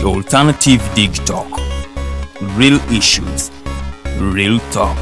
The Alternative Digitalk. Real issues, real talk.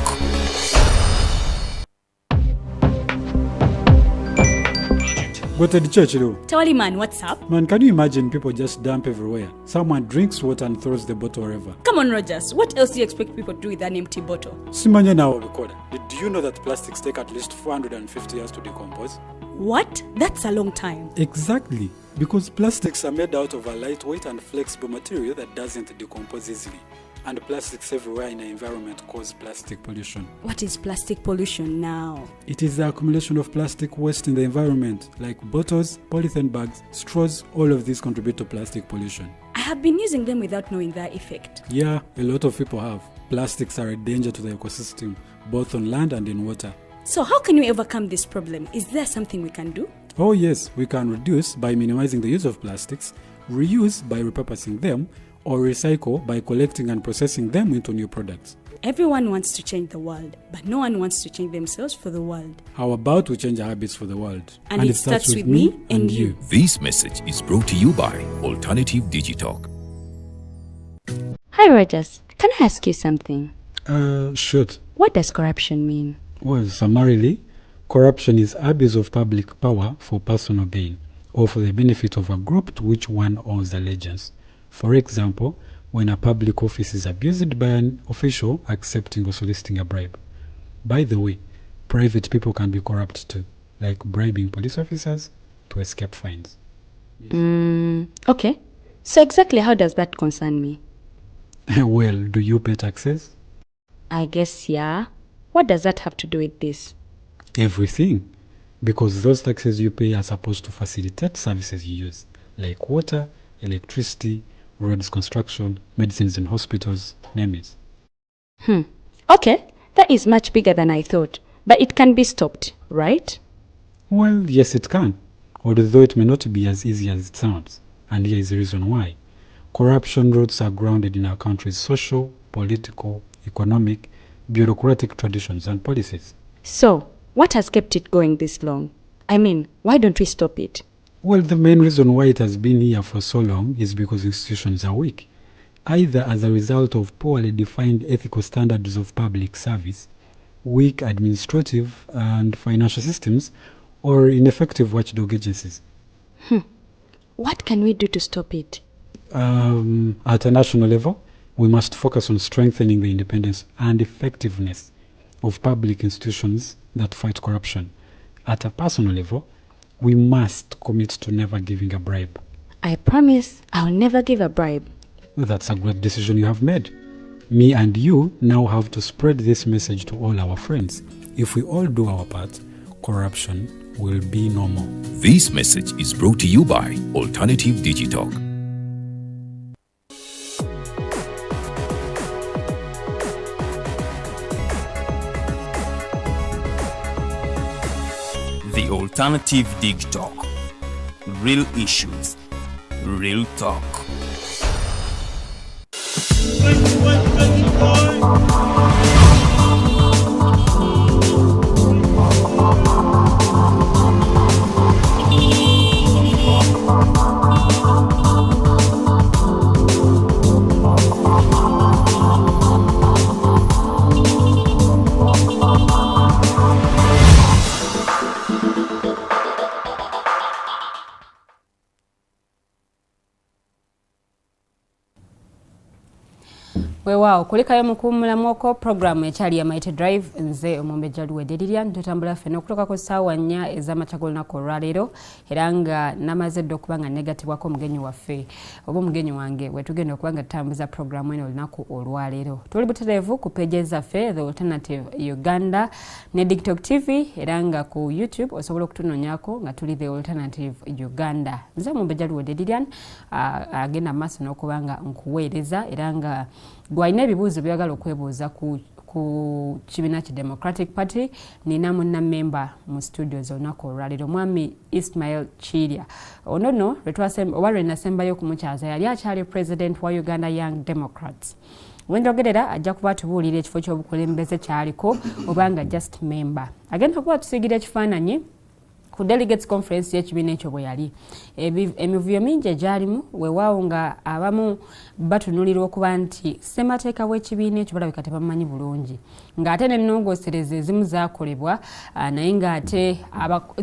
Goted church though. Tawali man, what's up? Man, can you imagine people just dump everywhere? Someone drinks water and throws the bottle wherever. Come on, Rogers. What else do you expect people to do with an empty bottle? Simanya now recorder. Do you know that plastics take at least 450 years to decompose? What? That's a long time. Exactly. Because plastics are made out of a lightweight and flexible material that doesn't decompose easily. And plastics everywhere in the environment cause plastic pollution. What is plastic pollution now? It is the accumulation of plastic waste in the environment, like bottles, polythene bags, straws, all of these contribute to plastic pollution. I have been using them without knowing their effect. Yeah, a lot of people have. Plastics are a danger to the ecosystem, both on land and in water. So, how can we overcome this problem? Is there something we can do? Oh, yes, we can reduce by minimizing the use of plastics, reuse by repurposing them, or recycle by collecting and processing them into new products. Everyone wants to change the world, but no one wants to change themselves for the world. How about we change our habits for the world? And it starts with me and you. This message is brought to you by Alternative Digitalk. Hi, Rogers. Can I ask you something? Shoot. What does corruption mean? Well, summarily, corruption is abuse of public power for personal gain or for the benefit of a group to which one owes allegiance. For example, when a public office is abused by an official accepting or soliciting a bribe. By the way, private people can be corrupt too, like bribing police officers to escape fines. Okay. So exactly how does that concern me? Well, do you pay taxes? I guess, yeah. What does that have to do with this? Everything. Because those taxes you pay are supposed to facilitate services you use, like water, electricity, roads construction, medicines in hospitals, name it. Okay, that is much bigger than I thought. But it can be stopped, right? Well, yes, it can, although it may not be as easy as it sounds. And here is the reason why. Corruption roots are grounded in our country's social, political, economic, bureaucratic traditions and policies. So, what has kept it going this long? I mean, why don't we stop it? Well, the main reason why it has been here for so long is because institutions are weak, either as a result of poorly defined ethical standards of public service, weak administrative and financial systems, or ineffective watchdog agencies. What can we do to stop it? At a national level, we must focus on strengthening the independence and effectiveness of public institutions that fight corruption. At a personal level, we must commit to never giving a bribe. I promise I'll never give a bribe. That's a great decision you have made. Me and you now have to spread this message to all our friends. If we all do our part, corruption will be no more. This message is brought to you by Alternative Digitalk. The Alternative Digitalk. Real issues, real talk. Weewaawo kulikayo mu kuwummulamu okwo programu ekyali ya Mighty Drive. Nze omumbejja Luwedde Lilian, tutambula ffenna okutuuka ku ssaawa 4 ez'amakya g'olunaku olwaleero, era nga namaze dda okuba nga negatibwako omugenyi waffe oba omugenyi wange wetugenda okuba nga tutambuza programu eno olunaku olwaleero. Tuli butereevu ku pages zaffe, The Alternative Uganda ne Digitalk TV, era nga ku YouTube osobola okutunoonyako nga tuli The Alternative Uganda. Nze omumbejja Luwedde Lilian agenda mu maaso n'okuba nga nkuweereza, era nga gwalina ebibuuzo byagala okwebuuza ku kibiina ki Democratic Party. Nina munnammemba mu studios olunaku olwaleero, mwami Ismail Kirya. Ono nno oba lwe nasembayo okumukyaza yali akyali president wa Uganda Young Democrats. Wenjogerera ajja kuba atubuulira ekifo ky'obukulembeze kyaliko oba nga just member. Agenda kuba atusiigira ekifaananyi Ku delegates conference y'ekibiina ekyo bwe yali, emivuyo mingi egyalimu, weewaawo nga abamu batunulirwa okuba nti ssemateeka w'ekibiina ekyo balabika tebamanyi bulungi, ng'ate n'ennongoosereza ezimu zaakolebwa, naye ng'ate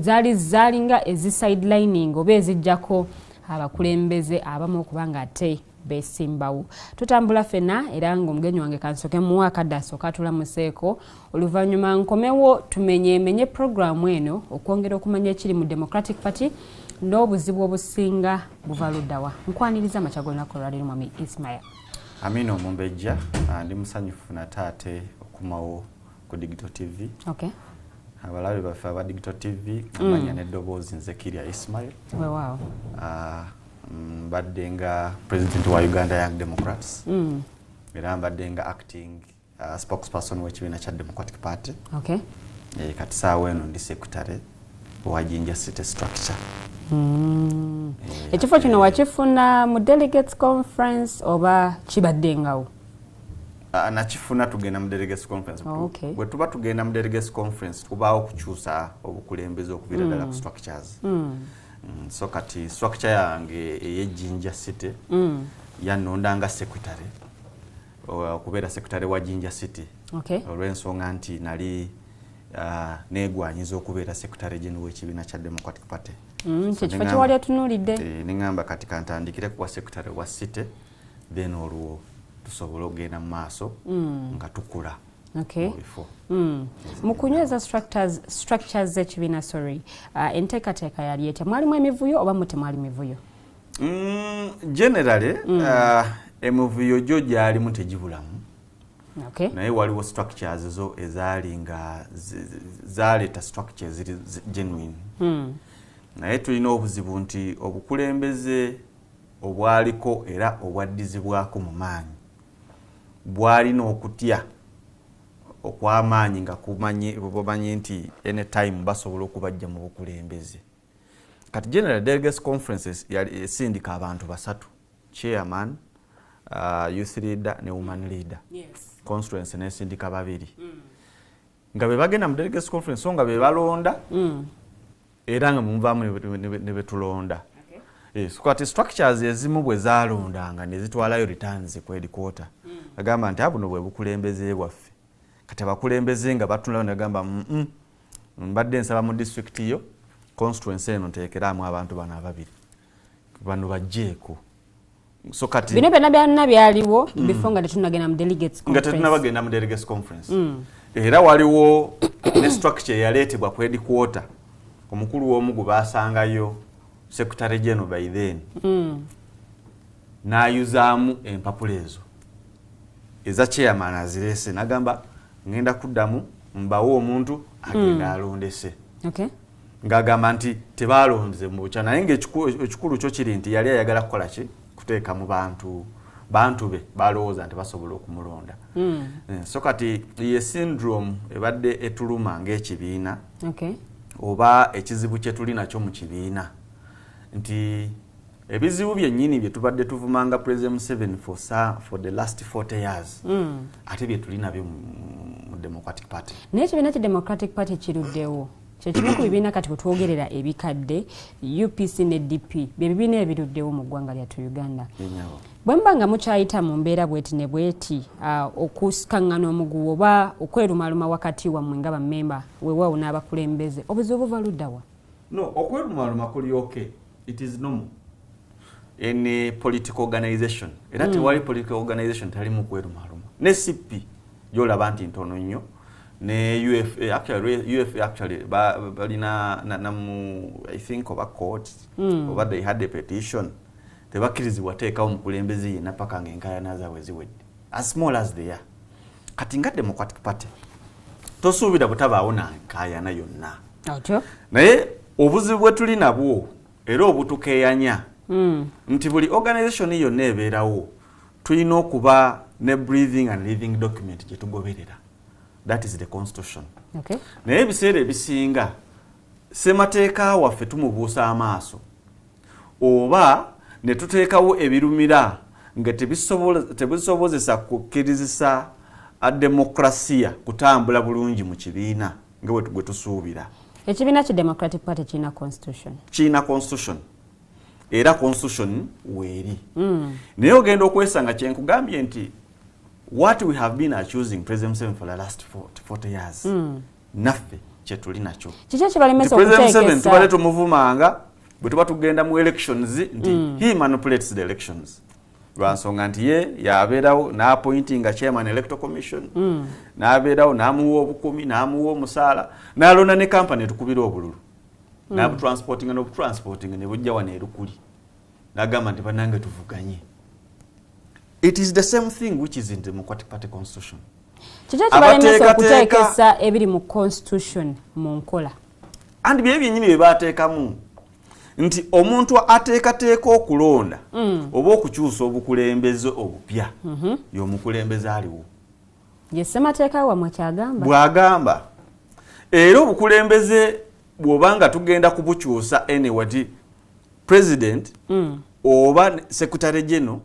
zaali zaalinga ezisidelining oba ezijjako abakulembeze abamu okuba nga ate besimbawo. Tutambula ffenna, era nga omugenyi wange kansoke muwa akadde asooka atulamuseeko, oluvannyuma nkomewo tumenyeemenye puroguramu eno okwongera okumanya ekiri mu Democratic Party n'obuzibu obusinga buva luddawa. Nkwaniriza amakya g'olunaku olwaleero, Mwami Ismail. Amina Omumbejja, ndi musanyufu nate ate okumawo ku Digital TV. Abalabe baffe aba Digital TV, amanya n'eddoboozi nze Kirya Ismail. Weewaawo. Mbadde nga president wa Uganda Young Democrats, era mbadde nga acting spokesperson w'ekibiina kya Democratic Party. Kati saawa eno ndi secretary owa Jinja City Structure. Ekifo kino wakifuna mu delegates conference oba kibadde ngawo? Nakifuna tugenda mu delegates conference. Bwe tuba tugenda mu delegates conference, tubaawo okukyusa obukulembeze okuviira ddala ku structures. So kati structure yange ey'e Jinja City yannonda nga secretary, okubeera secretary wa Jinja City, olw'ensonga nti nali neegwanyiza okubeera secretary general w'ekibiina kya Democratic Party. So kyekifo kyewali otunuulidde. Neŋŋamba kati kantandikire kuwa secretary wa city, then olwo tusobole okugenda mu maaso nga tukula mu bifo. Mu kunyweza structures z'ekibiina, sorry, enteekateeka yali etya? Mwalimu emivuyo oba mu temwali mivuyo? Generally emivuyo gyo gyalimu, tegibulamu, naye waliwo structures zo ezaali nga zaleeta structure eziri genuine. Naye tulina obuzibu nti obukulembeze obwaliko era obwaddizibwako mu maanyi bwalina okutya okw'amaanyi, nga bumanyi nti anytime basobola okubajja mu bukulembeze. Kati general delegates conferences yali esindika abantu basatu: chairman, youth leader ne woman leader. Constituency nesindika babiri, nga be bagenda mu delegates conference, so nga be balonda, era nga mumuvaamu ne betulonda. So kati structures ezimu bwe zalondanga ne zitwalayo returns ku headquarter, agamba nti abuno bwe bukulembeze bwaffe. Kati abakulembeze nga batunulayo negamba, mbadde nsaba mu district yo constituency eno nteekeramu abantu bano ababiri, bano bajjeeko." So kati Bino byonna byonna byaliwo before nga tetunagenda mu delegates nga conference. Tetunabagenda mu delegates conference. Era waliwo ne structure eyaleetebwa ku headquarter, omukulu w'omu gwe basangayo secretary general by then, n'ayuzaamu empapula ezo eza chairman azireese, n'agamba, "Ngenda kuddamu mbawe omuntu agenda alondese," ng'agamba nti tebalonze mu bukya. Naye ngaekikulu kyo kiri nti yali ayagala kukola ki? Kuteeka mu bantu be balowooza nti basobola okumulonda. So kati ye syndrome ebadde etuluma ng'ekibiina, oba ekizibu kye tuli nakyo mu kibiina, nti ebizibu byennyini bye tubadde tuvumanga President Museveni for the last 40 years, ate bye tuli nabyo mu Democratic Party. Naye ekibiina kya Democratic Party kiruddewo, kyekimu ku bibiina kati wetwogerera ebikadde. UPC ne DP bye bibiina ebiruddewo mu ggwanga lyattu Uganda. Yennyabo. Bwe muba nga mukyayita mu mbeera bweti ne bweti, okusikaŋŋana omuguwa oba okwerumaluma wakati wammwe nga bammemba, weewaawo n'abakulembeze, obuzibu buva luddawa? No, okwerumaluma kuli okay, it is normal in a political organization. Era tewali political organization talimu kwerumaluma. Ne CP gyolaba nti ntono nnyo, ne UFA, actually UFA actually balina na mu, I think oba court, oba they had a petition, tebakkirizibwa teekawo mukulembeze yenna paka nga enkayana zaabwe ziwedde, as small as they are. Kati nga Democratic Party tosuubira butabaawo na nkayana yonna. Otyo. Naye obuzibu bwe tuli nabwo era obutukeeyanya, nti buli organization yonna ebeerawo tulina okuba ne breathing and living document gye tugoberera, that is the constitution. Naye ebiseera ebisinga ssemateeka waffe tumubuusa amaaso, oba ne tuteekawo ebirumira nga tebisobozesa kukkirizisa demokrasiya kutambula bulungi mu kibiina nga bwe tusuubira. Ekibiina ki Democratic Party kirina constitution? Kirina constitution, era constitution weeri. Naye ogenda okwesanga, kyenkugambye nti what we have been accusing President Museveni for the last 40 years, naffe kyetuli nakyo. Kiki ekibalemesa President Museveni tubadde okuteekesa? tumuvumanga bwe tuba tugenda mu elections nti he manipulates the elections, lwansonga nti ye yabeerawo n'appointinga chairman Electoral Commission, n'abeerawo n'amuwa obukumi, n'amuwa omusaala, n'alonda ne company etukubira obululu, n'abutransportinga n'obutransportinga ne bujja wano erukuli, n'agamba nti bannange tuvuganye. It is the same thing which is in Democratic Party constitution. Kiki ekibalemesa Abateekateeka- okuteekesa ebiri mu constitution mu nkola? And bye byennyini bye bateekamu nti omuntu ateekateeka okulonda oba okukyusa obukulembeze obupya y'omukulembeze aliwo. Ye ssemateeka wammwe kyagamba? Bw'agamba. Era obukulembeze bw'oba nga tugenda kubukyusa anyway, ti president oba secretary general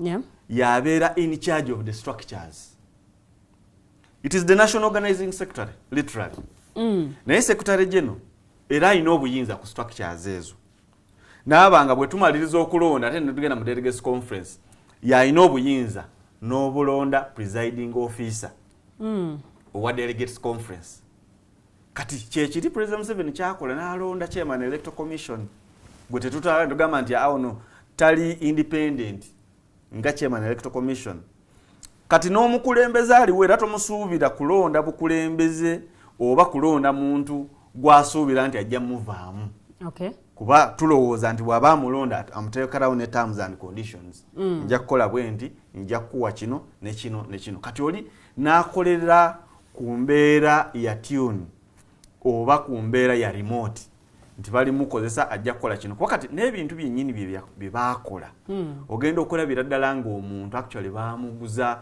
yabeera in charge of the structures. It is the national organizing secretary literally, naye secretary general era alina obuyinza ku structures ezo. Naaba nga bwe tumaliriza okulonda ate netugenda mu delegates conference, yalina obuyinza n'obulonda presiding officer owa delegates conference. Kati kyekiri President Museveni kyakola, n'alonda chairman Electoral Commission gwe tetutala tugamba nti awo no tali independent nga chairman Electoral Commission. Kati n'omukulembeze aliwo era tomusuubira kulonda bukulembeze oba kulonda muntu gwasuubira nti ajja muvaamu, kuba tulowooza nti bw'aba amulonda amuteekerawo ne terms and conditions, nja kukola bwe nti, nja kukuwa kino ne kino ne kino. Kati oli n'akolerera ku mbeera ya tune oba ku mbeera ya remote nti bali mukozesa, ajja kukola kino. Kuba kati n'ebintu byennyini bye baakola, ogenda okulabira ddala ng'omuntu actually bamuguza,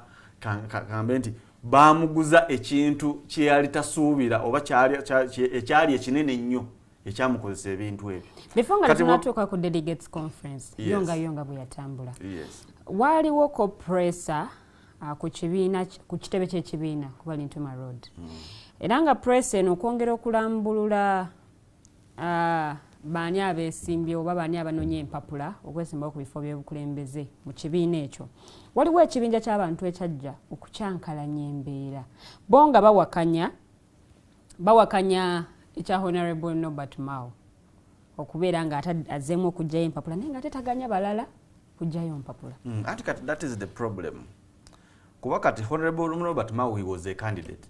kambe nti bamuguza ekintu kyeyali tasuubira oba ekyali ekinene ennyo ekyamukozesa ebintu ebyo. Before nga tunatuuka ku delegates conference, yo nga yo nga bwe yatambula, waaliwo ko pressure ku kibiina, ku kitebe ky'ekibiina ku Balintuma Road, era nga pressure eno okwongera okulambulula baani abeesimbye oba baani abanoonya empapula okwesimbawo ku bifo by'obukulembeze mu kibiina ekyo. Waliwo ekibinja ky'abantu ekyajja okukyankalanya embeera, bo nga bawakanya ekya Honorable Norbert Mao okubeera nga ate azzeemu okuggyayo empapula, naye nga tetaganya balala kuggyayo mpapula. Anti kati that is the problem, kuba kati Honorable Robert Mao, he was a candidate,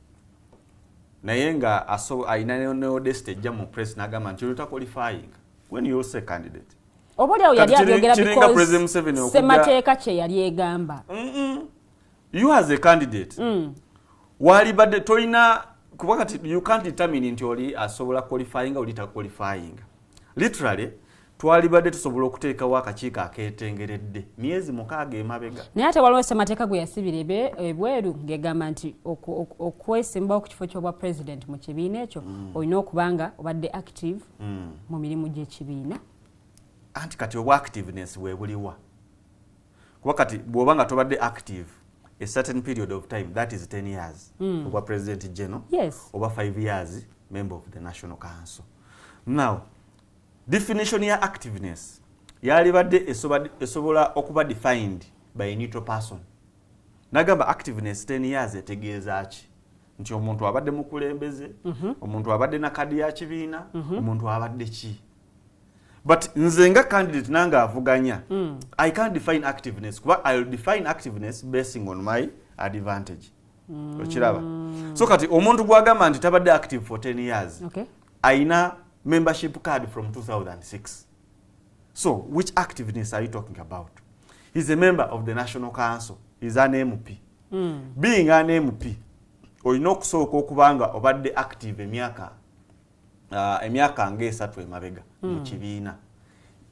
naye nga alina ne audacity ejja mu press n'agamba nti oli qualifying when you also a candidate. Oba oliawo yali abyogera because semateeka kye yali egamba. You as a candidate, walibadde tolina, kuba kati you can't determine nti oli asobola qualifying, oli taqualifying. Literally twalibadde tusobola okuteekawo akakiiko akeetengeredde myezi 6 emabega. Naye ate waliwo ssemateeka gwe yasibira ebweru ng'egamba nti okwesimbawo ku kifo ky'obwa president mu kibiina ekyo, olina okuba nga obadde active mu mirimu gy'ekibiina. Anti kati obwa activeness bwe buliwa? Kuba kati bw'oba nga tobadde active a certain period of time, that is 10 years obwa president general, oba 5 years member of the national council. Now definition ya activeness yalibadde esobola okuba defined by a neutral person. Nagamba activeness 10 years etegeeza ki? Nti omuntu abadde mukulembeze, omuntu abadde na kadi ya kibiina, omuntu abadde ki? But nze nga candidate nange avuganya, I can't define activeness, kuba I will define activeness basing on my advantage. Okiraba? So kati omuntu gwagamba nti tabadde active for 10 years, ayina membership card from 2006, so which activeness are you talking about? He's a member of the national council, he's an MP. Being an MP, olina okusooka okuba nga obadde active emyaka nga 3 emabega mu kibiina.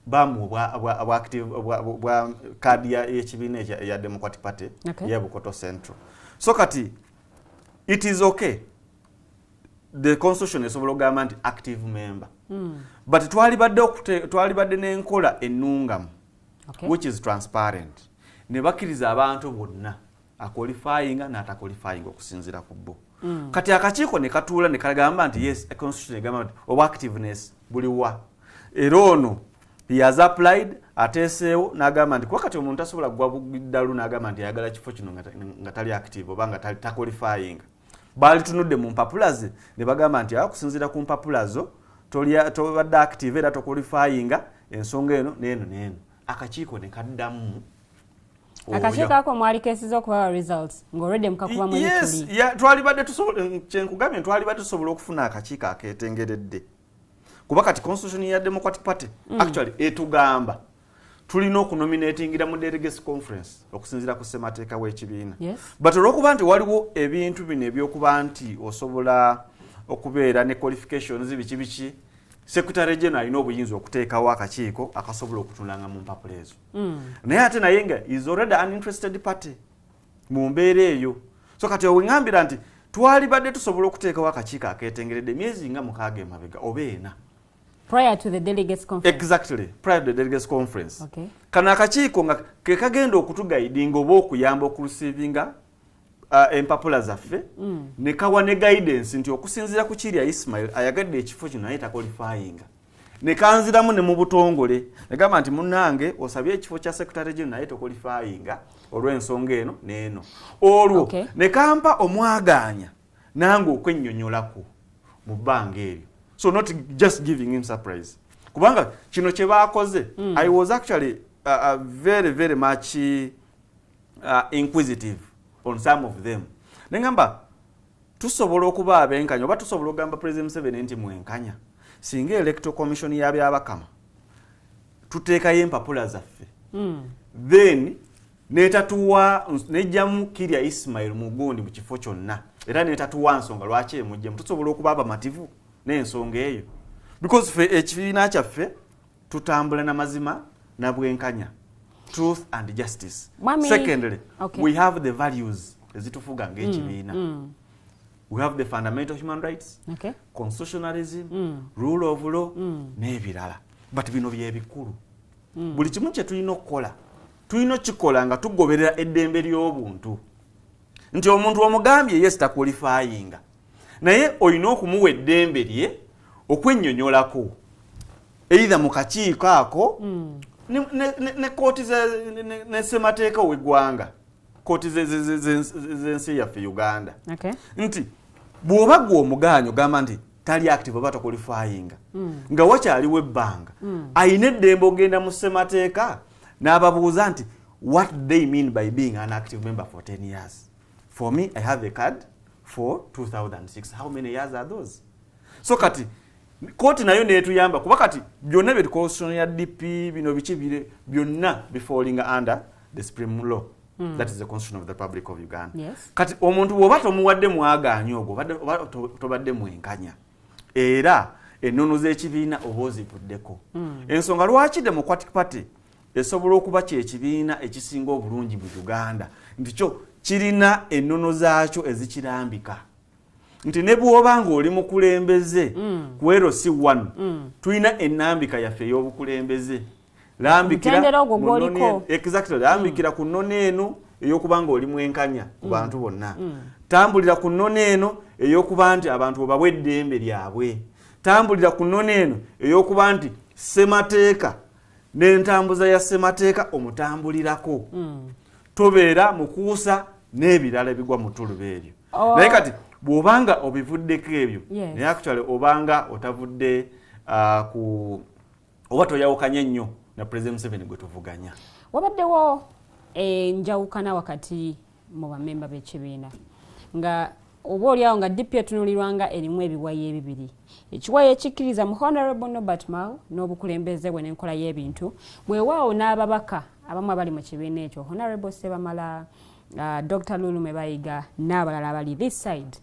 Bamu bwa kaadi y'ekibiina ya Democratic Party ya Bukoto Central. So kati it is okay, the constitution esobola okugamba nti active member, but twalibadde n'enkola ennungamu which is transparent, ne bakkiriza abantu bonna aqualifyinga n'ataqualifyinga okusinziira ku bo. Kati akakiiko ne katuula ne kagamba nti yes, constitution egamba nti oba activeness buliwa, era ono he has applied, ateeseewo n'agamba nti kuba kati omuntu tasobola kugwa ddalu n'agamba nti ayagala kifo kino nga tali active oba nga taqualifying. Baalitunudde mu mpapula ze ne bagamba nti okusinziira ku mpapula zo tobadde active era toqualifyinga ensonga eno n'eno n'eno. Akakiiko ne kaddamu. Akakiiko ako mwali kesiza okubawa results ng'already mukakubamu? Yes, twalibadde tusobola, kyenkugambye, twalibadde tusobola okufuna akakiiko akeetengeredde, kuba kati constitution ya Democratic Party actually etugamba tulina okunominatingira mu delegates conference okusinziira ku ssemateeka w'ekibiina. But olwokuba nti waliwo ebintu bino ebyokuba nti osobola okubeera ne qualifications biki biki, secretary general alina obuyinza okuteekawo akakiiko akasobola okutunulanga mu mpapula ezo. Naye ate naye nga is already an interested party mu mbeera eyo. So kati oweŋŋambira nti twalibadde tusobola okuteekawo akakiiko akeetengeredde emyezi nga 6 emabega oba 4. Prior to the delegates conference. Exactly, prior to the delegates conference. Kano akakiiko nga ke kagenda okutuguidinga oba okuyamba okureceivinga empapula zaffe, ne kawa ne guidance nti okusinziira ku Kirya Ismail ayagadde ekifo kino naye taqualifyinga, ne kanziramu ne mu butongole negamba nti munnange osabye ekifo kya secretary general naye toqualifyinga olw'ensonga eno n'eno. Olwo ne kampa omwagaanya nange okwennyonnyolako mu bbanga eryo, so not just giving him surprise, kubanga kino kye baakoze, I was actually very very much inquisitive on some of them. Neŋŋamba tusobola okuba abenkanya oba tusobola okugamba President Museveni nti mwenkanya singa Electoral Commission y'Abyabakama tuteekayo empapula zaffe, then netatuwa nejjamu Kirya Ismail mugundi mu kifo kyonna era netatuwa nsonga lwaki emugjamu, tusobola okuba abamativu n'ensonga eyo? Because fe ekibiina kyaffe tutambula na mazima na bwenkanya, truth and justice. Secondly, we have the values ezitufuga ng'ekibiina. We have the fundamental human rights, constitutionalism, rule of law n'ebirala, but bino byebikulu. Buli kimu kye tulina okukola tulina okukikola nga tugoberera eddembe ly'obuntu, nti omuntu omugambye yes taqualifyinga, naye olina okumuwa eddembe lye okwennyonnyolako either mu kakiiko ako ne kooti ne ssemateeka ow'eggwanga, kooti z'ensi yaffe Uganda, nti bw'oba gwe omugaanyi ogamba nti tali active oba taqualifyinga nga wakyaliwo ebbanga, ayina eddembe ogenda mu ssemateeka n'ababuuza nti what they mean by being an active member for 10 years. For me, I have a card for 2006. How many years are those? So kati kooti nayo netuyamba, kuba kati byonna bye constitution ya DP bino biki bire byonna bifalling under the supreme law, that is the Constitution of the Republic of Uganda. Kati omuntu bw'oba tomuwadde mwagaanyi ogwo, oba tobadde mwenkanya, era ennono z'ekibiina oba ozivuddeko. Ensonga lwaki Democratic Party esobola okuba kyekibiina ekisinga obulungi mu Uganda nti kyo kirina ennono zaakyo ezikirambika, nti ne bw'oba ng'oli mukulembeze ku LC1, tulina ennambika yaffe ey'obukulembeze. Lambikira Omutendera ogwo mu nnono gw'oliko. Exactly, lambikira ku nnono eno ey'okuba nga oli mwenkanya ku bantu bonna, tambulira ku nnono eno ey'okuba nti abantu obawa eddembe lyabwe, tambulira ku nnono eno ey'okuba nti ssemateeka n'entambuza ya ssemateeka omutambulirako, tobeera mukuusa n'ebirala ebigwa mu ttuluba eryo. Naye kati bw'obanga obivuddeko ebyo, naye actually obanga otavudde ku oba toyawukanye nnyo na President Museveni gwe tuvuganya. Wabaddewo enjawukana wakati mu bamemba b'ekibiina, nga oba oliawo nga DP etunulirwa nga erimu ebiwayi ebibiri, ekiwayi ekikkiriza mu Honorable Norbert Mao n'obukulembeze bwe n'enkola y'ebintu, bwewaawo n'ababaka abamu abali mu kibiina ekyo, Honorable Sebamala, Dr Lulume Bayiga n'abalala abali this side.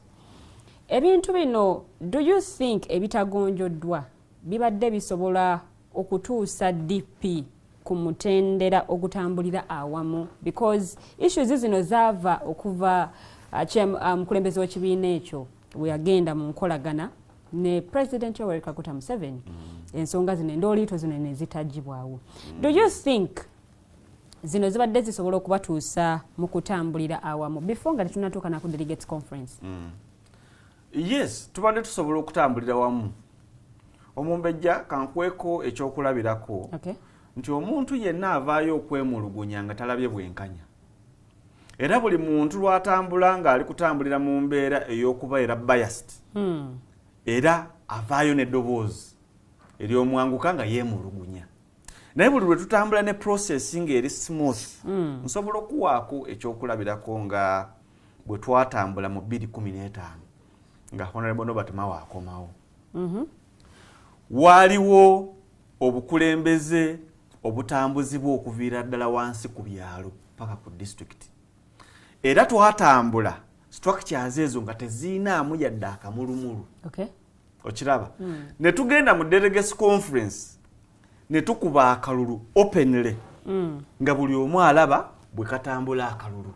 Ebintu bino, do you think ebitagonjoddwa bibadde bisobola okutuusa DP ku mutendera ogutambulira awamu? Because issues zino zaava okuva mukulembeze w'ekibiina ekyo we yagenda mu nkolagana ne President Yoweri Kaguta Museveni, ensonga zino endooliito zino ne zitagibwawo. Do you think zino zibadde zisobola okubatuusa mu kutambulira awamu before nga tetunatuuka naku delegates conference? Yes, tubadde tusobola okutambulira wamu. Omumbejja, kankweko ekyokulabirako nti omuntu yenna avaayo okwemulugunya nga talabye bwenkanya, era buli muntu lwatambula ng'ali kutambulira mu mbeera ey'okubeera biased, era avaayo n'eddoboozi ery'omwanguka nga yeemulugunya. Naye buli lwe tutambula ne process ng'eri smooth, nsobola okuwaako ekyokulabirako nga bwe twatambula mu 2015 nga Honorable Norbert Mao akomawo, waaliwo obukulembeze obutambuzibwa okuviira ddala wansi ku byalo paka ku district, era twatambula structures ezo nga teziinaamu yadde akamulumulu. Okiraba, ne tugenda mu delegates conference ne tukuba akalulu openly, nga buli omu alaba bwe katambula akalulu.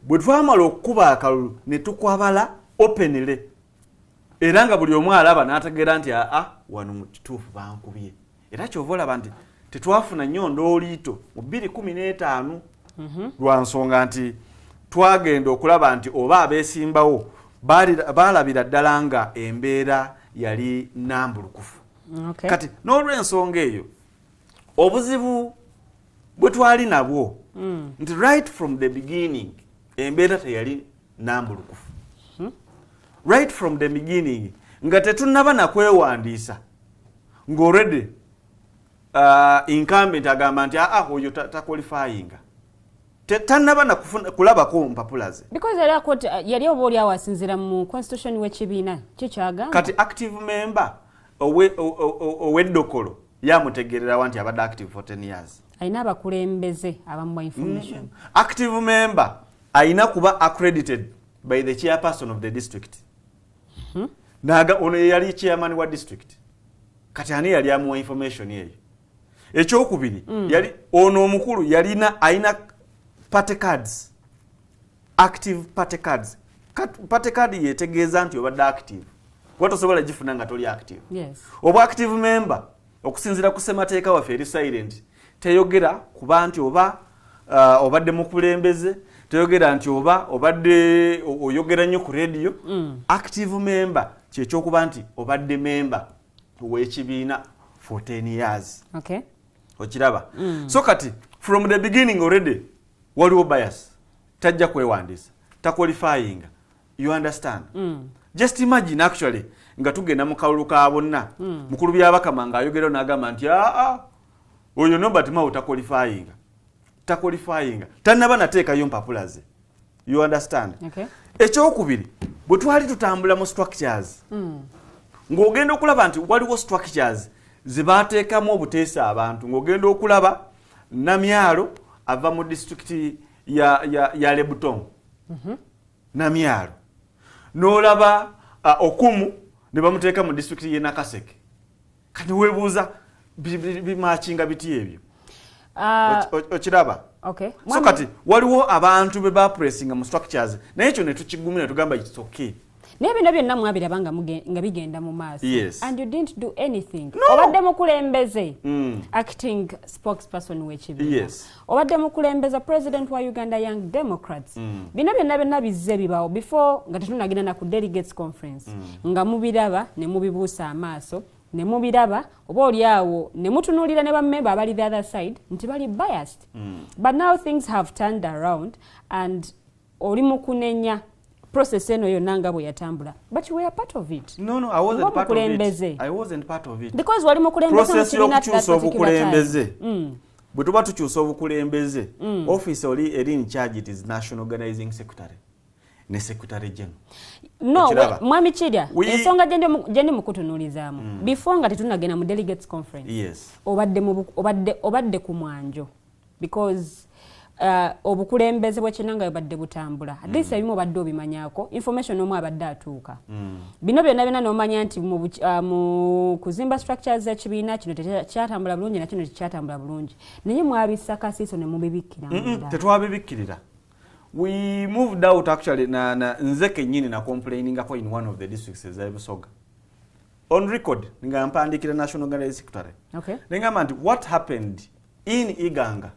Bwe twamala okukuba akalulu ne tukwabala openly, era nga buli omu alaba n'ategeera nti aa, wano mu kituufu bankubye. Era kyova olaba nti tetwafuna nnyo ndooliito mu 2015, lwa nsonga nti twagenda okulaba nti oba abeesimbawo baalabira ddala nga embeera yali nambulukufu. Kati n'olw'ensonga eyo, obuzibu bwe twali nabwo nti right from the beginning embeera teyali nambulukufu. Right from the beginning, nga tetunnaba nakwewandiisa, ng'already incumbent agamba nti aa, oyo taqualifyinga, tannaba kulabako mpapula ze. Because era court yali oba oli awo asinziira mu constitution w'ekibiina kikyagamba. Kati active member ow'eddokolo yamutegererawa nti abadde active for 10 years? Alina abakulembeze abamuwa information. Active member ayina kuba accredited by the chairperson of the district. Naga ono ye yali chairman wa district. Kati ani yali amuwa information eyo? Ekyokubiri, yali ono omukulu yalina ayina party cards, active party cards. Party card yetegeeza nti obadde active, kuba tosobola gifuna nga toli active. Obwa active member, okusinziira ku ssemateeka waffe, eri silent, teyogera kuba nti oba obadde mukulembeze, teyogera nti oba obadde oyogera nnyo ku radio. Active member kyekyokuba nti obadde member w'ekibiina for 10 years. Okiraba? So kati from the beginning already waliwo bias, tajja kwewandiisa, taqualifyinga, you understand? Just imagine actually nga tugenda mu kalulu ka bonna, mukulu Byabakama ng'ayogerayo n'agamba nti aa, oyo Norbert Mao taqualifyinga, taqualifyinga, tannaba nateekayo mpapula ze, you understand? Okay. Ekyokubiri, bwe twali tutambula mu structures, ng'ogenda okulaba nti waliwo structures ze bateekamu obuteesa abantu, ng'ogenda okulaba Namyalo ava mu disitulikiti ya Lebutong, Namyalo n'olaba Okumu ne bamuteeka mu disitulikiti y'e Nakaseke. Kati weebuuza bimakinga biti ebyo? Okiraba? Okay. So kati waliwo abantu be bapressinga mu structures, naye ekyo ne tukigumira ne tugamba it's okay. Naye bino byonna mwabiraba nga bigenda mu maaso. Yes. And you didn't do anything. No. Obadde mukulembeze, acting spokesperson w'ekibiina. Obadde mukulembeza, president wa Uganda Young Democrats. Bino byonna byonna bizze bibaawo before nga tetunagenda na ku delegates conference, nga mubiraba ne mubibuusa amaaso, ne mubiraba oba oli awo ne mutunuulira ne bammemba abali the other side nti bali biased. But now things have turned around and oli mu kunenya process eno yonna nga bwe yatambula, but you were part of it. No, I wasn't part of it. Ng'omukulembeze. I wasn't part of it. Because wali mukulembeze mu Process kibiina at that y'okukyusa particular time. obukulembeze, bwe tuba tukyusa obukulembeze, office oli eri in charge, it is national organizing secretary ne secretary general. No, Okiraba? Mwami Kirya, ensonga gye ndi mukutunuulizaamu, before nga tetunagenda mu delegates conference, obadde ku mwanjo because obukulembeze bw'ekibiina nga bubadde butambula, at least ebimu obadde obimanyaako, information omu abadde atuuka. Bino byonna byonna n'omanya nti mu kuzimba structures z'ekibiina kino tekyatambula bulungi na kino tekyatambula bulungi, naye mwabissa kasiiso ne mubibikkira munda. Tetwabibikkirira. We moved out actually na nze kennyini na complainingako in one of the districts eza Busoga on record nga mpandiikira national organizing secretary, nengamba nti what happened in Iganga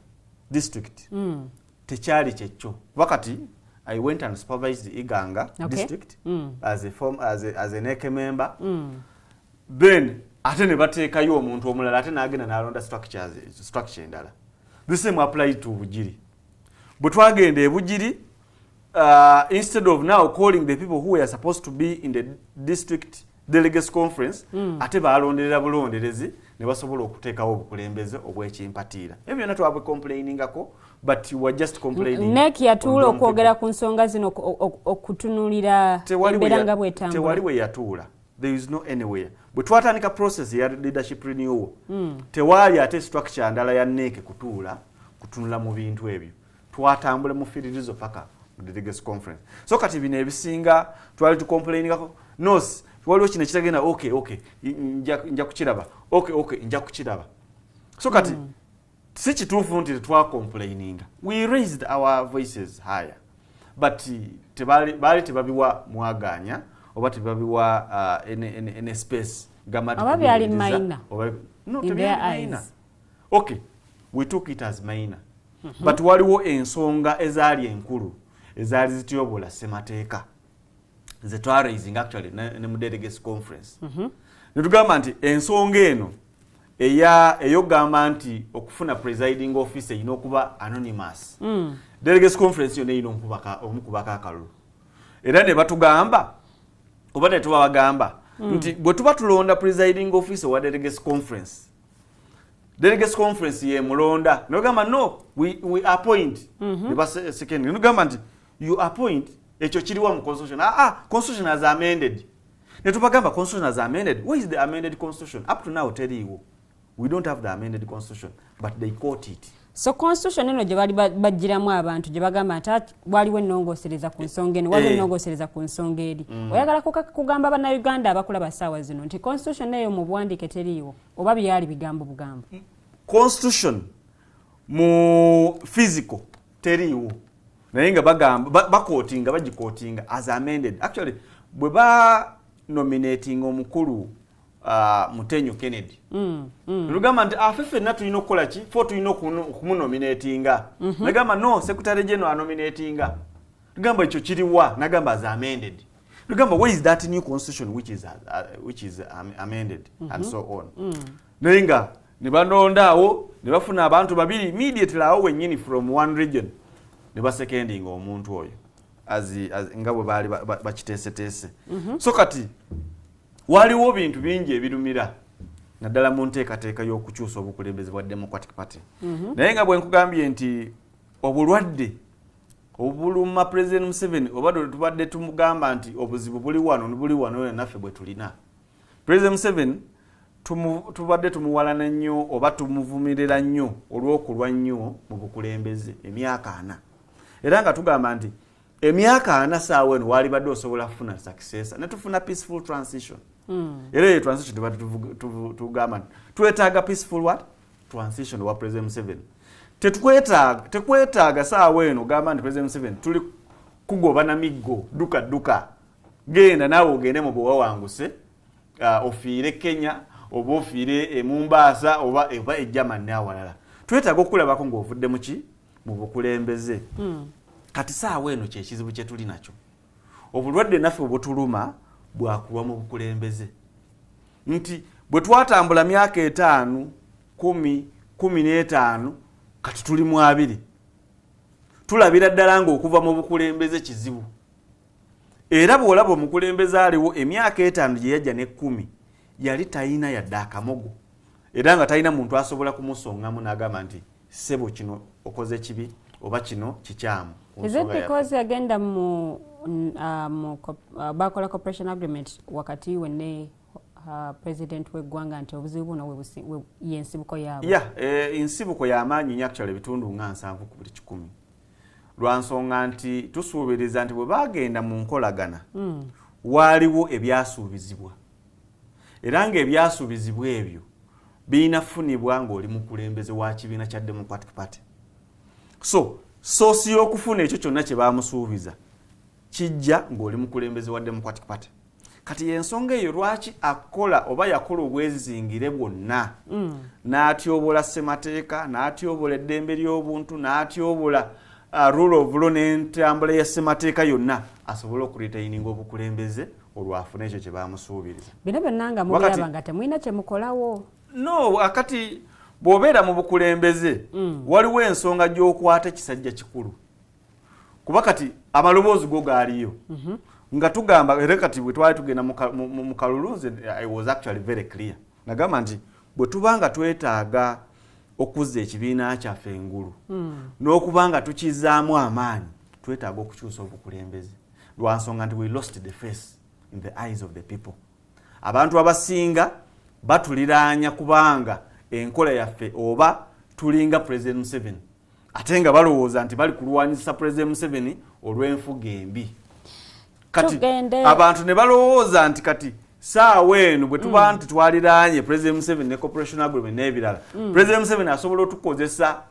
district tekyali kyekyo, kuba kati I went and supervised Iganga district as a NEC member. Then ate ne bateekayo omuntu omulala, ate n'agenda n'alonda structure endala. The same applied to Bugiri. Bwe twagenda e Bugiri, instead of now calling the people who were supposed to be in the district delegates conference, ate balonderera bulonderezi ne basobola okuteekawo obukulembeze obw'ekimpatiira. Ebyo byonna twabicomplainingako, but you were just complaining. NEC yatuula okwogera ku nsonga zino, okutunuulira embeera nga bwetambula? Tewali we yatuula. There is no anywhere. Bwe twatandika process ya leadership renewal, tewaali ate structure ndala ya NEC kutuula kutunula mu bintu ebyo. Twatambula mu firirizo paka mu delegates conference. So kati bino ebisinga twali tucomplainingako, nos waliwo kino ekitagenda, okay, nja kukiraba, okay, nja kukiraba. So kati si kituufu nti tetwacomplaininga. We raised our voices higher, but baali tebabiwa mwaganya oba tebabiwa any space. Gamba oba byali minor? No, tebyali minor. Okay, we took it as minor, but waliwo ensonga ezaali enkulu ezaali zityobola ssemateeka ze twaraising actually ne mu delegates conference. Netugamba nti ensonga eno eyogamba nti okufuna presiding officer erina okuba anonymous, delegates conference yonna erina omukubako akalulu. Era ne batugamba oba ne tubabagamba nti bwe tuba tulonda presiding officer wa delegates conference, delegates conference yemulonda. Nogamba no, we appoint. Second, nogamba nti you appoint, ekyo kiriwa mu constitution? Ah, constitution has amended. Netubagamba constitution has amended, where is the amended constitution? Up to now teriiwo. We don't have the amended constitution, but they quote it. So constitution eno gye bali bagiramu abantu, gye bagamba nti waliwo ennongoosereza ku nsonga eno, waliwo ennongoosereza ku nsonga eri, oyagala kugamba Bannayuganda abakulaba ssaawa zino nti constitution eyo mu buwandiike teriiwo, oba byali bigambo bugambo? Constitution mu physical teriiwo, naye nga bagamba baquotinga, bagiquotinga as amended. Actually bwe ba nominating omukulu Mutenyo Kennedy, lugamba nti afe ffenna tulina okukola ki? Fo tulina okumunominatinga. Nagamba no, secretary general anominatinga. Tugamba ekyo kiriwa? Nagamba as amended. Tugamba where is that new constitution which is amended and so on. Naye nga ne balondaawo ne bafuna abantu babiri immediately awo wennyini from one region, ne basecondinga omuntu oyo as nga bwe baali bakiteeseteese. So kati waliwo bintu bingi ebirumira naddala mu nteekateeka y'okukyusa obukulembeze bwa Democratic Party. Naye nga bwe nkugambye nti obulwadde obuluma President Museveni, oba tubadde tumugamba nti obuzibu buli wano, buli wano, naffe bwe tulina President Museveni, tubadde tumuwalana nnyo oba tumuvumirira nnyo olw'okulwa nnyo mu bukulembeze emyaka 40. Era nga tugamba nti emyaka 40 saawa eno waalibadde osobola kufuna successor ne tufuna peaceful transition. Era eyo transition tubadde tugamba nti twetaaga peaceful what? Transition wa President Museveni. Tetwetaaga, tekwetaaga saawa eno gamba nti President Museveni tuli kugoba na miggo, dduka dduka, genda naawe ogende mu bwewawanguse, ofiire Kenya oba ofiire e Mumbaasa oba e Germany awalala. Twetaaga okulabako ng'ovudde muki? Mu bukulembeze. Kati saawa eno kyekizibu kye tuli nakyo. Obulwadde naffe bwetuluma bwakulwa mu bukulembeze, nti bwe twatambula myaka 5, 10, 15, kati tuli mu 20, tulabira ddala ng'okuva mu bukulembeze kizibu. Era bw'olaba omukulembeze aliwo emyaka 5 gye yajja ne 10, yali talina yadde akamogo, era nga talina muntu asobola kumusongamu n'agamba nti ssebo, kino okoze kibi oba kino kikyamu. Is it because yagenda mu bakola cooperation agreement wakati we ne president w'eggwanga, nti obuzibu buno yensibuko yaabwe? Ya, ensibuko y'amaanyi nnyo actually, ebitundu nga 70 ku buli 100, lwa nsonga nti tusuubiriza nti bwe bagenda mu nkolagana, waaliwo ebyasuubizibwa, era ng'ebyasuubizibwa ebyo birina funibwa ng'oli mukulembeze wa kibiina kya Democratic Party. So source y'okufuna ekyo kyonna kye bamusuubiza kijja ng'oli mukulembeze wa Democratic Party. Kati yensonga eyo lwaki akola oba yakola obwezizingire bwonna, n'atyobola ssemateeka, n'atyobola eddembe ly'obuntu, n'atyobola rule of law n'entambula ya ssemateeka yonna, asobole okuretaininga obukulembeze olwafuna ekyo kye bamusuubiriza. Bino byonna nga mubiraba nga temulina kye mukolawo. No, akati bw'obeera mu bukulembeze, waliwo ensonga gy'okwata ekisajja kikulu, kuba kati amaloboozi go gaaliyo. Nga tugamba era kati bwe twali tugenda mu kalulu, nze I was actually very clear, nagamba nti bwe tuba nga twetaaga okuzza ekibiina kyaffe engulu n'okuba nga tukizaamu amaanyi, twetaaga okukyusa obukulembeze, lwansonga nti we lost the face in the eyes of the people. Abantu abasinga batuliraanya kubanga enkola yaffe oba tulinga President Museveni, ate nga balowooza nti bali kulwanyisa President Museveni olw'enfuga embi. Kati abantu ne balowooza nti kati saawa eno bwe tuba nti twaliraanye President Museveni ne cooperation agreement n'ebirala, President Museveni asobola otukozesa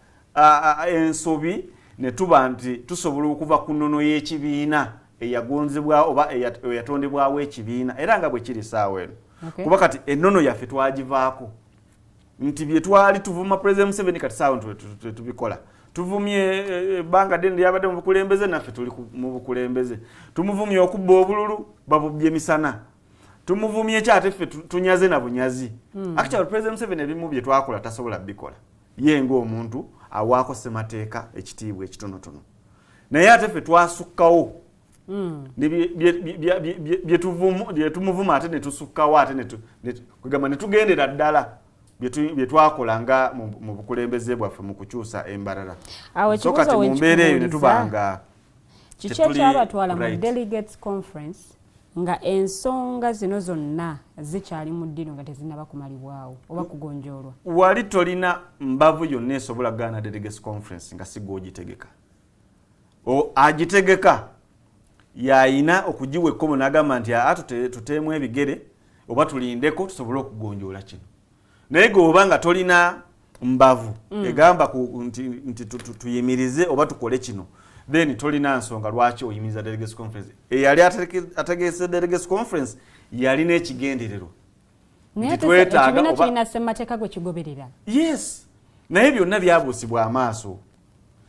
ensobi ne tuba nti tusobola okuva ku nnono y'ekibiina eyagonzebwa oba eyatondebwawo ekibiina, era nga bwe kiri saawa eno. Kuba kati ennono yaffe twagivaako nti bye twali tuvuma President Museveni, kati saawa tubikola. Tuvumye ebbanga ddene lyabadde mu bukulembeze, naffe tuli mu bukulembeze. Tumuvumye okubba obululu, babubbye misana. Tumuvumye ki, ate ffe tunyaze na bunyazi. Actually, President Museveni ebimu bye twakola tasobola bikola ye ng'omuntu awaako ssemateeka ekitiibwa ekitonotono, naye ate ffe twasukkawo bye tumuvuma, ate ne tusukkawo, ate kugamba ne tugendera ddala bye twakola nga mu bukulembeze bwaffe mu kukyusa embalala. So kati mu mbeera eyo ne tuba nga kiki ekyabatwala mu delegates conference nga ensonga zino zonna zikyali mu ddino, nga tezinnaba kumalibwawo oba kugonjoolwa? Wali tolina mbavu yonna esobola kugaana delegates conference nga si gwogitegeka. Agitegeka yayina okugiwa ekkomo n'agamba nti aa, tuteemu ebigere oba tulindeko tusobole okugonjoola kino. Naye gwe oba nga tolina mbavu egamba nti tuyimirize oba tukole kino, then tolina nsonga lwaki oyimiriza delegates conference. Eyali ategese delegates conference yalina ekigendererwa. Ekibiina kirina ssemateeka gwe kigoberera. Yes, naye byonna byabuusibwa amaaso.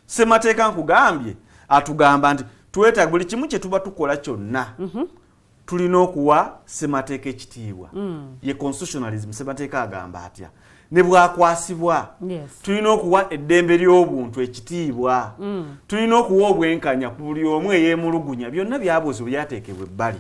Ssemateeka nkugambye atugamba nti twetaaga buli kimu kye tuba tukola kyonna, tulina okuwa ssemateeka ekitiibwa. Ye constitutionalism. Ssemateeka agamba atya ne bwakwasibwa? Tulina okuwa eddembe ly'obuntu ekitiibwa, tulina okuwa obwenkanya ku buli omu eyeemulugunya. Byonna byabuusibwa, byateekebwa ebbali.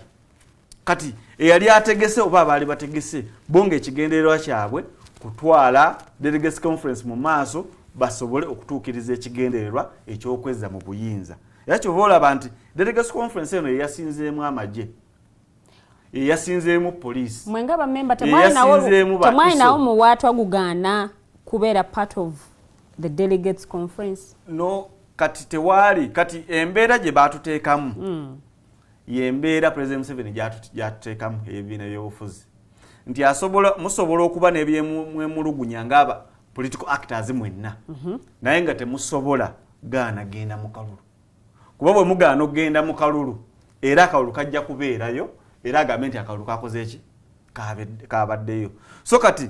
Kati eyali ategese oba abaali bategese bo nga ekigendererwa kyabwe kutwala delegates conference mu maaso basobole okutuukiriza ekigendererwa ekyokwezza mu buyinza. Era kyova olaba nti delegates conference eno yeyasinzeemu amagye, yeyasinzeemu poliisi. Mwe nga bamemba temwalinawo muwaatwa gugaana kubeera part of the delegates conference? No, kati tewaali. Kati embeera gye baatuteekamu, yembeera President Museveni gyatuteekamu ebibiina byobufuzi, nti asobola, musobola okuba n'ebyemwemulugunya ngaaba political actors mwenna, naye nga temusobola gaana genda mu kalulu, kuba bwe mugaana okugenda mu kalulu, era akalulu kajja kubeerayo, era agambe nti akalulu kakoze eki, kabaddeyo. So kati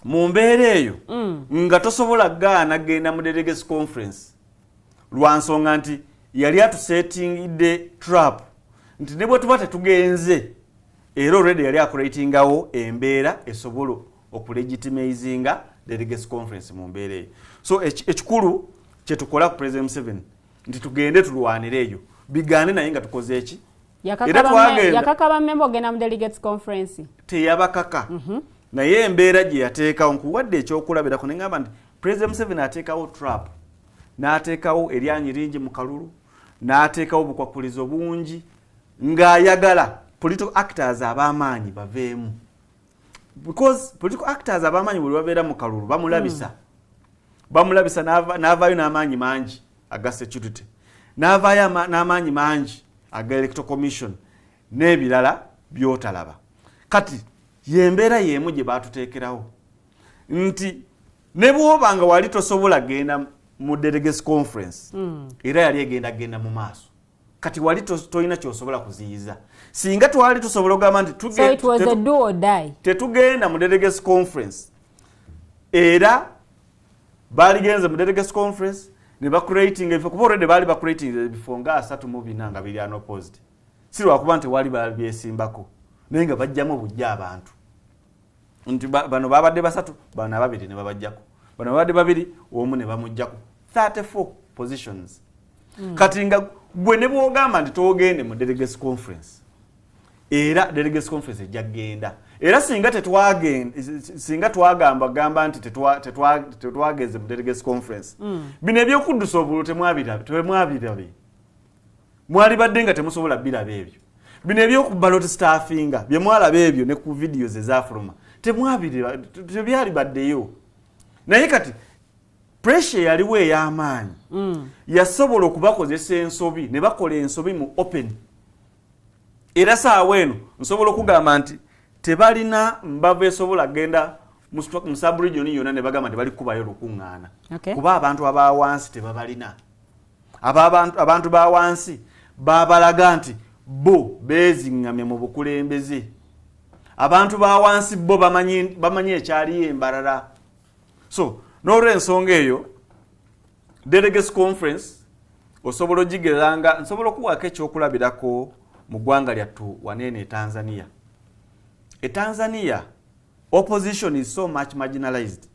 mu mbeera eyo, nga tosobola gaana genda mu delegates conference, lwa nsonga nti yali atusetingidde trap nti ne bwe tuba tetugenze, era already yali acreatingawo embeera esobola okulegitimizinga delegates conference mu mbeera eyo. So ekikulu kyetukola ku President Museveni nti tugende tulwanire eyo bigaane, naye nga tukoze eki? Yakaka bamemba ogenda mu delegates conference? Teyabakaka, naye embeera gye yateekawo, nkuwadde ekyokulabirako neŋamba nti President Museveni ateekawo trap, n'ateekawo eryanyi lingi mu kalulu, n'ateekawo obukwakulizo bungi ng'ayagala political actors ab'amaanyi baveemu, because political actors ab'amaanyi bwe babeera mu kalulu bamulabisa, bamulabisa n'avaayo n'amaanyi mangi aga security, n'avaayo n'amaanyi mangi aga electoral commission n'ebirala by'otalaba. Kati yembeera y'emu gye baatuteekerawo nti ne bw'oba nga wali tosobola genda mu delegates conference, era yali egenda genda mu maaso. Kati wali tolina kyosobola kuziyiza. Singa twali tusobola okugamba nti tetugenda mu delegates conference, era baligenze mu delegates conference. Ne bacreating ebifo, kuba already baali bacreating ebifo nga 34 nga biri unopposed, si lwakuba nti wali babyesimbako, naye nga bajjamu bujja abantu nti bano babadde basatu, bano ababiri ne babajjako, bano babadde babiri, omu ne bamuggyako. 34 positions. Kati nga gwe ne bwogamba nti togende mu delegates conference, era delegates conference ejja kgenda. Era singa tetwagenda, singa twagamba gamba nti tetwagenze mu delegates conference, bino ebyokuddusa obululu temwabirabe, mwali badde nga temusobola biraba ebyo. Bino ebyoku ballot stuffinga byemwalaba ebyo ne ku videos ezafuluma temwabiraba, tebyali baddeyo. Naye kati pressure yaliwo ey'amaanyi, yasobola okubakozesa ensobi ne bakola ensobi mu open. Era saawa eno nsobola okugamba nti tebalina mbavu esobola genda mu subregion yonna ne bagamba nti bali kubayo lukuŋŋaana, kuba abantu aba wansi tebabalina. Abantu ba wansi babalaga nti bo beeziŋŋamye mu bukulembeze. Abantu ba wansi bo bamanyi ekyaliyo embalala. So n'olwensonga eyo, delegates conference osobola ogigeranga, nsobola okuwaako ekyokulabirako mu ggwanga lyattu waneeno e Tanzania. E Tanzania opposition is so much marginalized.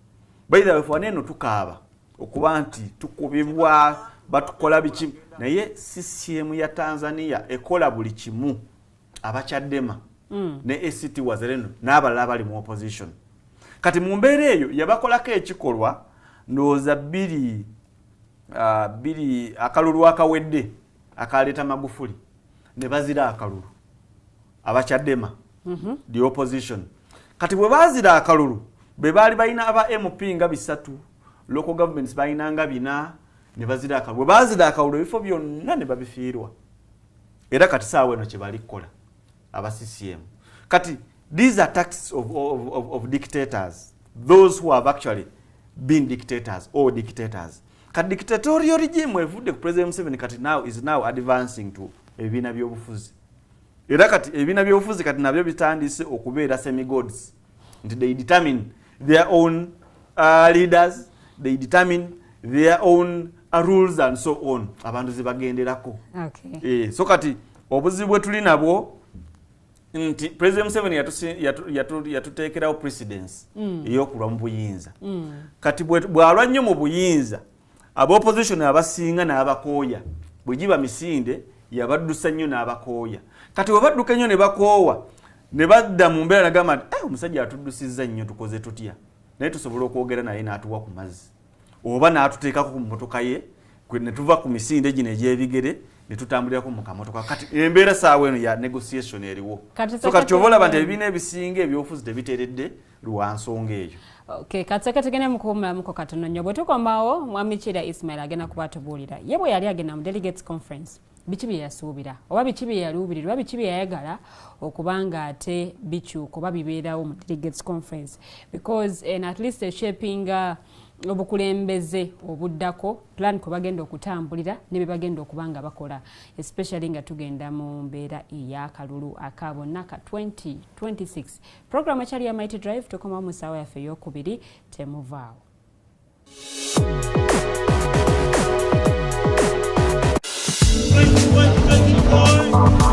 By the way, waneeno tukaaba okuba nti tukubibwa, batukola biki, naye CCM ya Tanzania ekola buli kimu abakyadema ne ACT Wazalendo n'abalala abali mu opposition. Kati mu mbeera eyo yabakolako ekikolwa, ndowooza bbiri bbiri akalulu akawedde akaleeta Magufuli, ne bazira akalulu abakyadema, the opposition. Kati bwe bazira akalulu, bwe baali balina aba MP nga 3, local governments balina nga 4, ne bazira akalulu. Bwe bazira akalulu, ebifo byonna ne babifiirwa. Era kati saawa eno kye bali kukola aba CCM. Kati these are tactics of dictators, those who have actually been dictators or dictators. Kati dictatorial regime evudde ku President Museveni, kati now is now advancing to ebibiina by'obufuzi. Era kati ebibiina by'obufuzi kati nabyo bitandise okubeera semigods, nti they determine their own leaders, they determine their own rules and so on, abantu zebagenderako. So kati obuzibu bwe tuli nabwo nti President Museveni yatuteekerawo precedence ey'okulwa mu buyinza. Kati bw'alwa nnyo mu buyinza, ab'opposition abasinga n'abakooya. Bwe giba misinde, yabaddusa nnyo n'abakooya. Kati bwe badduka ennyo ne bakoowa, ne badda mu mbeera nagamba nti, "Eh, omusajja atuddusizza nnyo, tukoze tutya?" Naye tusobola okwogera naye n'atuwa ku mazzi oba n'atuteekako ku mmotoka ye, ne tuva ku misinde gino egy'ebigere ne tutambulirako mu kamotoka. Kati embeera saawa eno ya negotiation eriwo. So kati kyova olaba nti ebibiina ebisinga ebyobufuzi tebiteredde lwa nsonga eyo. Okay, katusooke tugende mu kuwummulamuko katono nnyo. Bwe tukomawo, mwami Kiira Ismail agenda kuba atubuulira ye bwe yali agenda mu delegates conference, biki bye yasuubira oba biki bye yaluubirira oba biki bye yayagala okuba nga ate bikyuka oba bibeerawo mu delegates conference, because and at least eshapinga obukulembeze obuddako, plan kwe bagenda okutambulira ne bye bagenda okuba nga bakola, especially nga tugenda mu mbeera ey'akalulu aka bonna ka 2026. Program ekyali ya Mighty Drive. Tukomawo mu ssaawa yaffe eyokubiri, temuvaawo. 21, 24.